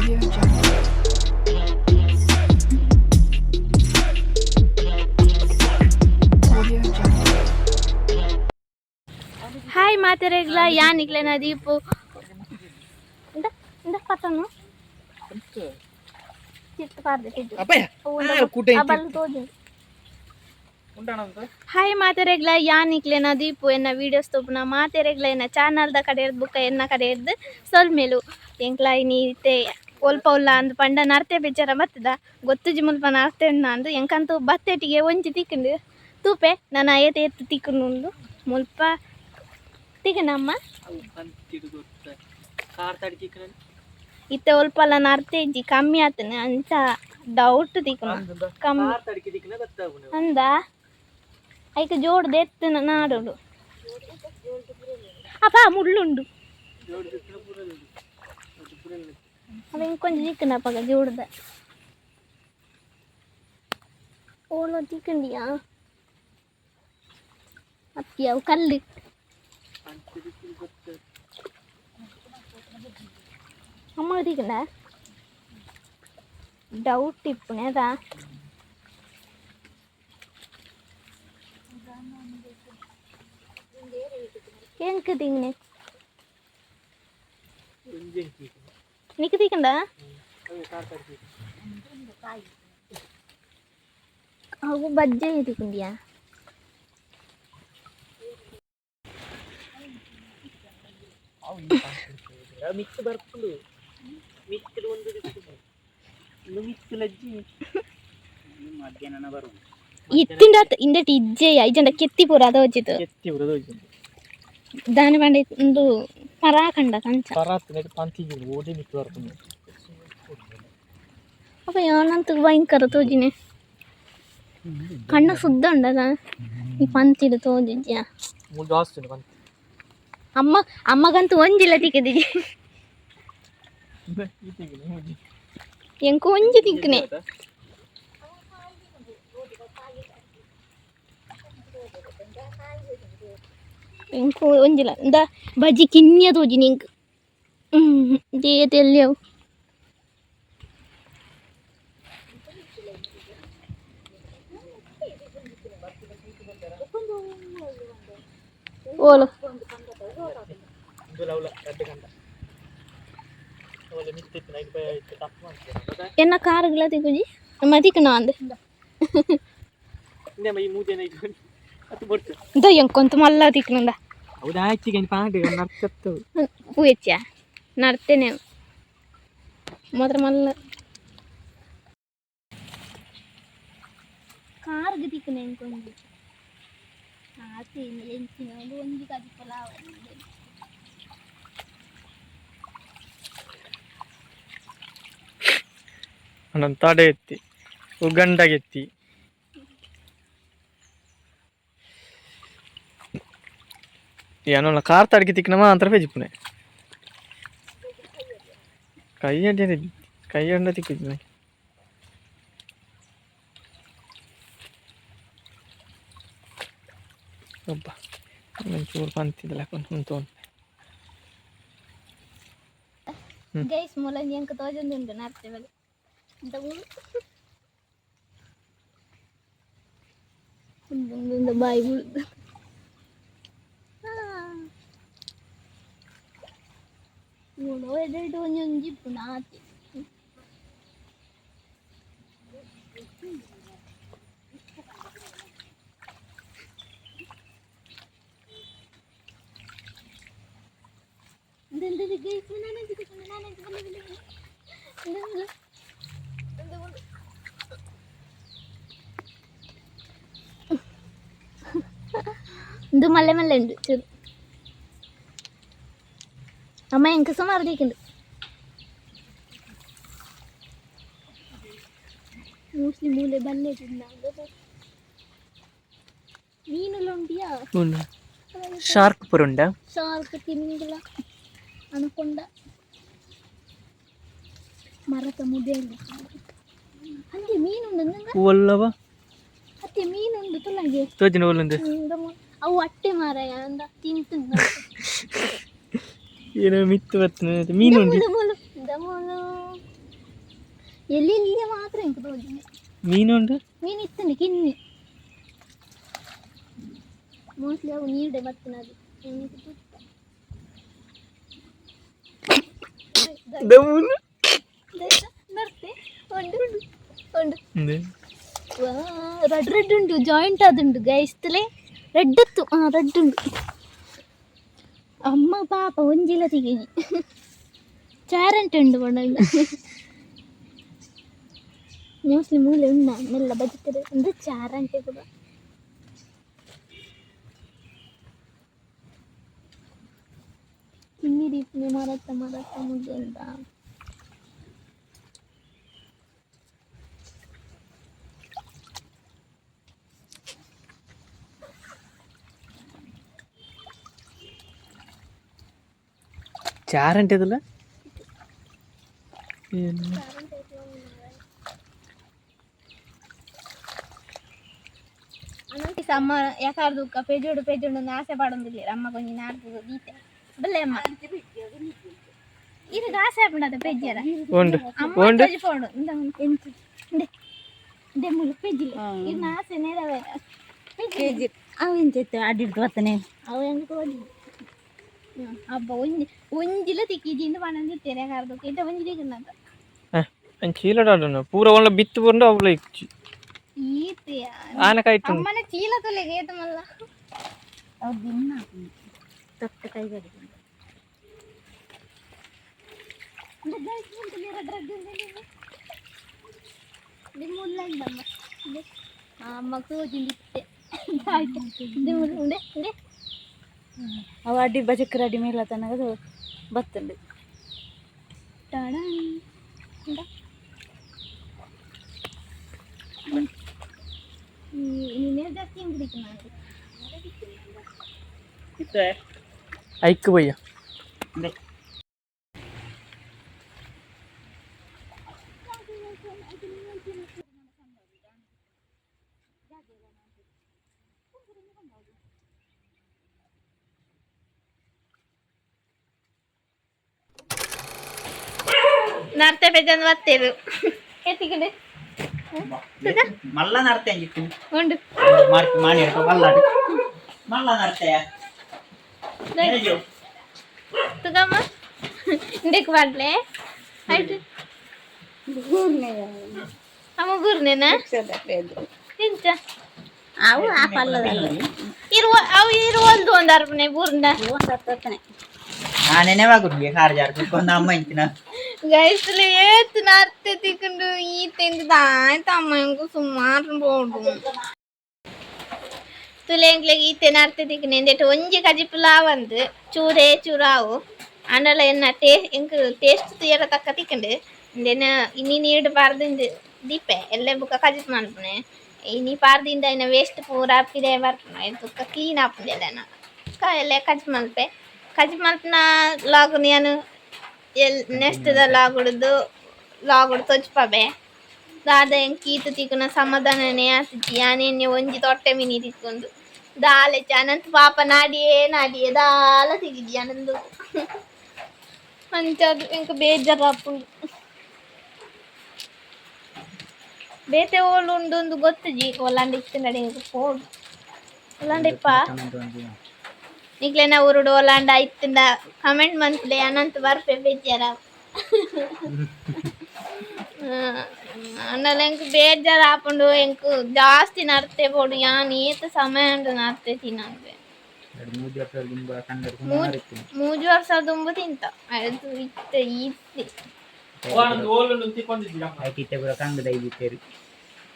Audio Jungle. Audio Jungle. Hi ಮಾತೆರೆಗ್ಲ ಯಾನಿಗ್ಲೆನ Deepu ಇಂದ ಇಂದ ಪತ್ತನು ಚಿತ್ತ ಪಾರ್ದೆ ತಿದ್ದು. ಆ ಬಲ್ಲು ತೋಜುಂಡು. ಹಾಯ್ ಮಾತೆರೆಗ್ಲ ಯಾನಿಕ್ಲೆನ ದೀಪು ಎನ್ನ ವೀಡಿಯೋಸ್ ತೋಪುನ ಮಾತೆರೆಗ್ಲ ಎನ್ನ ಚಾನಲ್ದ ಕಡೆ ಇರ್ದ್ ಬುಕ್ಕ ಎನ್ನ ಕಡೆ ಇರ್ದ್ ಸೊಲ್ಮೆಲು ಎಂಕ್ಲ ಇನಿ ಇತ್ತೆ ಒಲ್ಪ ಉಲ್ಲ ಅಂದ್ ಪಂಡ ನರ್ತೆ ಬೇಜಾರ ಬತ್ತದ ಗೊತ್ತುಜಿ ಮುಲ್ಪ ನರ್ತೆ ಉಂಡು ಅಂದ್ ಎಂಕಂತೂ ಬತ್ತೆಟಿಗೆ ಒಂಜಿ ತಿಕ್ಕುಂಡು ತೂಪೆ ನಾನು ಏತ್ ಏತ್ ತಿಕ್ಕುಂಡು ಉಂಡು ಮುಲ್ಪ ತಿಕ್ಕನಮ್ಮ. ಇತ್ತೆ ಒಲ್ಪಲ ನರ್ತೆ ಇಜ್ಜಿ ಕಮ್ಮಿ ಆತನೆ ಅಂಚ ಡೌಟ್ ತಿಕ್ಕುನು ಕಮ್ಮಿ ಅಂದ ಐಕ್ ಜೋಡ್ದು ಎತ್ತುನ ನಾಡೋಡು ಅಪ್ಪ ಮುಳ್ಳುಂಡು ಅವ ಇಂಕೊಂಜಿ ತಿಕ್ಕುಂಡಪ್ಪಗ ಜೋಡ್ದ ಓಲೋ ತಿಕ್ಕಂಡಿಯಾ ಅತ್ತಿ ಅವು ಕಲ್ಲು ಅಮ್ಮ ತಿಕ್ಕಂಡ ಡೌಟ್ ಇಪ್ಪುನೆ ಅದಾ ಎಂಕ್ ತಿಂಗ್ನೆ ನಿಕ್ ತಿಕ್ಕಂಡ ಅವು ಬಜ್ಜೆ ತಿಕ್ಕುಂಡಿಯಾ. ಮಿಕ್ಸ್ ಬರ್ಪುಂಡು ಮಿಕ್ಸ್ ಒಂದು ಮಿಕ್ಸ್ ಲಜ್ಜಿ ಮಧ್ಯಾಹ್ನ ಬರು. ಇತ್ತಿಂಡ ಇಂದೆಟ್ ಇಜ್ಜೆಯ ಇಜ್ಜಂಡ ಕೆತ್ತಿ ಪೂರ ತೋಜಿತು. ಕೆತ್ತಿ ಬರೋದು. ದಾನಿ ಪಂಡ ಉಂದು ಪರಾಖಂಡ ಕಂಚ. ಪರಾತ್ ಪಂತಿ ಓಡಿ ಮಿಕ್ಸ್ ಬರ್ಪುಂಡು. ಅಪ್ಪ ಯಾನಂತ ಭಯಂಕರ ತೋಜಿನೆ ಕಣ್ಣ ಸುದ್ದ ಉಂಡದ ಈ ಪಂತಿಡು ತೋಜಿದ್ಯಾ. ಮೂರು ಜಾಸ್ತಿ ಉಂಟು ಪಂತಿ. ಅಮ್ಮ ಅಮ್ಮಗಂತೂ ಒಂಜಿಲ್ಲ ತಿಕ್ಕದಿಜಿ. ಎಂಕು ಒಂಜಿ ತಿಕ್ಕನೆ. ಎಂಕು ಒಂಜಿಲ್ಲ ಇಂದ ಬಜ್ಜಿ ಕಿನ್ಯ ತೋಜಿನಿ ಎಂಕ್ ದೇತೆಲ್ಯವು. ಓಲು ಎನ್ನ ಕಾರುಗಳ ತಿಕ್ಕುಜಿ ನಮ್ಮ ತಿಕ್ಕಣ ಅಂದ್ ಇಂದ ಎಂಕೊಂತ ಮಲ್ಲ ತಿಕ್ಕನಂದ. ಹೌದಾ ಆಚಿಗೆ ಪಾಂಡೆ ನರ್ತತ್ತು. ಪೂಯಚ್ಚ ನಡ್ತೇನೆ ಮಾತ್ರ ಮಲ್ಲ ಕಾರ್ಗ್ ತಿಕ್ಕನೆ ಎಂಕೊಂಜಿ ಆತೇನೆ ಎಂಚಿನ ಒಂದು ಒಂಜಿ ಕದಿಪಲ. ನನ್ನ ತಡೆ ಎತ್ತಿ ಉಗಂಡಗೆತ್ತಿ ಏನೋ ಕಾರ್ ತಡಕಿ ತಿಕ್ಕನಮ ಅಂತರ ಪೇಜಿಪ್ಪುನೆ ಕೈ ಅಡ್ಡಿ ಕೈ ಅಡ್ಡ ತಿಕ್ಕಿದ್ನೆ. ಅಬ್ಬ ಒಂಚೂರು ಪಂತಿದ್ದಲ್ಲ ಉಂಟು. ಗೈಸ್ ಮೂಲಂಜಿ ಎಂಕ ತೋಜೊಂದು ಉಂಟು ನರ್ತೆ ಬಲೆ ಇಂತ ಉಂಡು ಉಂದು ಬಾಯಿ ಉಳ್ದು ಮೂಡು ಎರಡು ಒಂಜೊಂಜಿ ಇಪ್ಪುಂಡು ಆತೆ. ಇಂದು ಗೈಸ್ ನಾನಂಜಿ ನಾನಂಜಿ ಬಲ್ಲೆ ಬಲ್ಲೆ ಇಂದು ಇಂದು ಇಂದು ಉಂಡು. ಇಂದು ಮಲ್ಲೆ ಮಲ್ಲೆ ಉಂಡು ಚೂರು ಅಮ್ಮ ಎಂಕ ಸುಮಾರು ದಿಕ್ಕಿಂಡು ಮೋಸ್ಟ್ಲಿ ಮೂಲೆ ಬಲ್ಲೆ ಮೀನುಲ ಉಂಡಿಯಾ. ಶಾರ್ಕ್ ಪುರುಂಡ. ಶಾರ್ಕ್ ತಿಮಿಂಗಲ ಅನಕೊಂಡ ಮರತ ಮುದೆಯಲ್ಲಿ ಅಂದೆ ಮೀನುಂಡು ನಂಗ. ಹೂವಲ್ಲವ. ಅತ್ತೆ ಮೀನುಂಡು ತುಲಂಗೆ. ತೋಜಿನ ಒಲ್ಲುಂದು. ಅವು ಅಟ್ಟೆ ಮಾರಾಯ ಅಂದ ತಿಂತು. ಏನೋ ಮಿತ್ತು ಬರ್ತದೆ ಮೀನು ಉಂಡು. ಮುಲು ಮುಲು ಮುಲು. ಎಲ್ಲಿ ಇಲ್ಲಿ ಮಾತ್ರ ಎಂಕ್ ತೋಜಿಂಡು. ಮೀನುಂಡು. ಮೀನು ಇತ್ತಂడి ಕಿನ್ನಿ. ಮೋಸ್ಟ್ಲಿ ಅವು ನೀರುಡೆ ಬತ್ತಿನದು എനിക്ക് ತುತ್ತ. ದಮ್ಮುನು. ನರ್ತೆ ಉಂಡು ಉಂಡು. ರೆಡ್ ರೆಡ್ ಉಂಡು, ಜಾಯಿಂಟ್ ಆದುಂಡು ಗೈಸ್ತಲೆ. ರೆಡ್ ಇತ್ತು, ಹಾಂ ರೆಡ್ ಉಂಡು. ಅಮ್ಮ ಪಾಪ ಒಂಜಿಲ ತಿಗಿ ಚಾರಂಟೆ ಉಂಡು ಬಣ್ಣ. ಮೋಸ್ಟ್ಲಿ ಮೂಲೆ ಉಂಡ ಮೆಲ್ಲ ಬದುಕದೆ ಒಂದು ಚಾರಂಟೆ ಕೂಡ. ಕಿನ್ನಿ ದೀಪನೆ ಮರತ್ತ ಮರತ್ತ ಮುಗ್ಗೆಲ್ದ. ಚಾರಂಟೆ ಇದಲ್ಲ. ಅಮ್ಮ ಯಾಕಾರ್ದು ಪೆಜೋಡು ಪೆಜೋಡು ಅಂತ ಆಸೆ ಪಾಡೊಂದಿಲ್ಲ. ಅಮ್ಮ ಕೊಂಜಿ ನಾಡ್ದು ದೀತೆ ಬಲ್ಲೆ ಅಮ್ಮ. ಇದು ಆಸೆ ಆಪುಂಡದ ಪೆಜ್ಜರ. ಉಂಡು. ಅಮ್ಮ ಉಂಡು. ತೋಜಿ ಪೋಡು ಇಂದ ಎಂಚ ಇಂದೆ ಇಂದೆ ಮುಲು ಪೆಜ್ಜಿಲೆ ಇರ್ನ ಆಸೆ ನೆರವೇರ. ಕೆಜಿ ಅವು ಇಂಚ ಅಡಿಡ್ದು ಬತ್ತನೆ. ಅವು ಹೆಂಗೆ ತೋಜಿ ಅಬ್ಬ ಒಂಜಿ ಒಂಜಿಲ ತಿಕ್ಕಿಜಿಂದ ಪಣಂದಿತ್ತೇನೆ. ಯಾಕಾರ್ದು ಇತ್ತ ಒಂಜಿ ತಿಕ್ಕಂತ. ಚೀಲಡ ಆಡೋಣ ಪೂರ ಒಳ್ಳೆ ಬಿತ್ತು ಬಂದು ಅವಳ ಇಚ್ಚಿ. ಈತೆ. ಆನಕಾಯ್ತು. ಅಮ್ಮನ ಚೀಲ ತುಲೆಗೆ ಏತು ಮಲ್ಲ. ಅವು ದಿನ ತೊಟ್ಟ ಕೈಗಡಿ. ಅವು ಅಡ್ಡಿ ಬಜಕ್ರ ಅಡಿ ಮೇಲೆ ತನಕ ಬತ್ತಂಡು. ಐಕ್ ಬಯ್ಯ. ನರ್ತೆ ಬೇಜಾನ್ ಬತ್ತೇರು ಎತ್ತಿಕಡೆ. ಮಲ್ಲ ನರ್ತೆ ಅಂಜಿತ್ತು. ಉಂಡು. ಮಾಣಿ ಮಲ್ಲ ಮಲ್ಲ ನರ್ತೆಯ. ತುಗಮ್ಮ ಇಂದಕ್ಕೆ ಮಾಡ್ಲೆ ಆಯ್ತು. ಅಮ್ಮ ಬೂರ್ನೇನಾ ಎಂತ? ಅವು ಆ ಪಲ್ಲದಲ್ಲ. ಇರುವ ಅವು ಇರುವಲ್ದು ಒಂದು ಅರ್ಪಣೆ ಬೂರ್ನ. ಒಂದು ಹತ್ತನೇ. ನಾನೇನೆ ವಾಗುಡ್ಗೆ ಕಾರ್ ಜಾರ್ ಕೊಂದ ಅಮ್ಮ ಇಂಚಿನ. ಗೈಸ್ಲೆ ಏತ್ ನರ್ತೆ ತಿಕ್ಕೊಂಡು ಈ ತಿಂದು ಆಯ್ತು ಅಮ್ಮ ಎಂಕು ಸುಮಾರು ಬೋಡು ತುಲೆ. ಎಂಕ್ಲೆಗ್ ಈತೆ ನರ್ತೆ ತಿಕ್ಕನೆ ಎಂದೆಟ್ ಒಂಜಿ ಕಜಿಪುಲ ಒಂದು ಚೂರೇ ಚೂರಾವು ಆಂಡಲ ಎನ್ನ ಟೇ ಎಂಕ್ ಟೇಸ್ಟ್ ತುಯರ ತಕ್ಕ ತಿಕ್ಕಂಡು. ಇಂದೆನ ಇನಿ ನೀಡು ಪಾರ್ದಿಂದು ದೀಪೆ ಎಲ್ಲೆ ಬುಕ್ಕ ಕಜಿಪ್ ಮನ್ಪುನೆ. ಇನಿ ಪಾರ್ದಿಂದ ಇನ್ನ ವೇಸ್ಟ್ ಪೂರ ಪಿದೆ ಬರ್ಪುನ ಬುಕ್ಕ ಕ್ಲೀನ್ ಆಪುಂಡು. ಬುಕ್ಕ ಎಲ್ಲೆ ಕಜಿಪ್ ಮಲ್ಪೆ. ಕಜಿಪ್ ಮಲ್ಪುನ ಲಾಗುನು ಯಾನ್ ಎಲ್ ನೆಕ್ಸ್ಟ್ ದ ಲಾಗುಡ್ದು ಲಾಗುಡ್ ತೊಜ್ಪಬೆ. ದಾದ ಎಂಕ್ ಈತ್ ತಿಕ್ಕುನ ಸಮಾಧಾನನೇ ಆತಿಜಿ. ಯಾನೆನ್ನೆ ಒಂಜಿ ತೊಟ್ಟೆ ಮಿನಿ ತಿಕ್ಕೊಂಡು ದಾಲೆ ಅನಂತ ಪಾಪ ನಾಡಿಯೇ ನಾಡಿಯೇ ದಾಲ ತಿಕ್ಕಿಜಿ ಅನಂದು. ಅಂಚಾದ್ ಎಂಕ್ ಬೇಜಾರಾಪುಂಡು. ಬೇತೆ ಓಲು ಉಂಡು ಒಂದು ಗೊತ್ತುಜಿ. ಒಲಾಂಡ ಇತ್ತಿನಡೆ ಎಂಕ್ ಪೋಡು ಒಲಾಂಡ ಇಪ್ಪ. ನಿಕ್ಲೆನ ಊರುಡು ಒಲಾಂಡ ಇತ್ತಿಂದ ಕಮೆಂಟ್ ಮನ್ಪುಲೆ. ಅನಂತ ಬರ್ಪೆ ಬೇಜಾರ ಅಂಡಲ ಎಂಕ್ ಬೇಜಾರ್ ಆಪುಂಡು. ಎಂಕ್ ಜಾಸ್ತಿ ನರ್ತೆ ಬೋಡು. ಯಾನ್ ಏತ್ ಸಮಯ ಉಂಡು ನರ್ತೆ ತಿನ್ನಂದೆ. ಮೂಜಿ ವರ್ಷ ದುಂಬು ತಿಂತ ಅದು ಇತ್ತೆ ಇತ್ತೆ.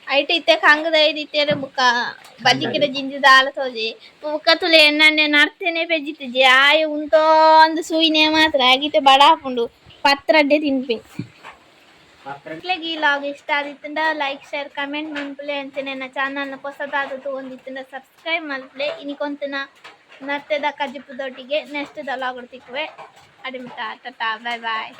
ಐಟ್ ಇತ್ತೆ ಕಂಗದ ಐದಿತ್ತೇರು ಬುಕ್ಕ ಬಜಿಕಿರ ಜಿಂಜಿ ದಾಲ ತೋಜಿ. ಬುಕ್ಕ ತುಲೆ ಎಣ್ಣೆ ನರ್ತೇನೆ ಪೆಜ್ಜಿತ್ತಿಜಿ ಆಯ್ ಉಂತೊಂದು ಸೂಯಿನೆ ಮಾತ್ರ ಆಗಿತ್ತೆ ಬಡ ಆಪುಂಡು ಪತ್ರಡ್ಡೆ ತಿನ್ಪಿ. ಈ ಲಾಗ್ ಇಷ್ಟ ಆದಿತ್ತಂಡ ಲೈಕ್ ಶೇರ್ ಕಮೆಂಟ್ ಮನ್ಪುಲೆ. ಅಂಚನೆ ನನ್ನ ಚಾನಲ್ನ ಹೊಸದಾದ ತಗೊಂಡಿತ್ತಂಡ ಸಬ್ಸ್ಕ್ರೈಬ್ ಮಲ್ಪುಲೆ. ಇನಿಕೊಂತನ ನರ್ತೆದ ಕಜಿಪುದೊಟ್ಟಿಗೆ ನೆಕ್ಸ್ಟ್ ದ ಲಾಗ್ ತಿಕ್ಕುವೆ. ಅಡಿಮಿಟ, ಟಾಟಾ, ಬಾಯ್ ಬಾಯ್.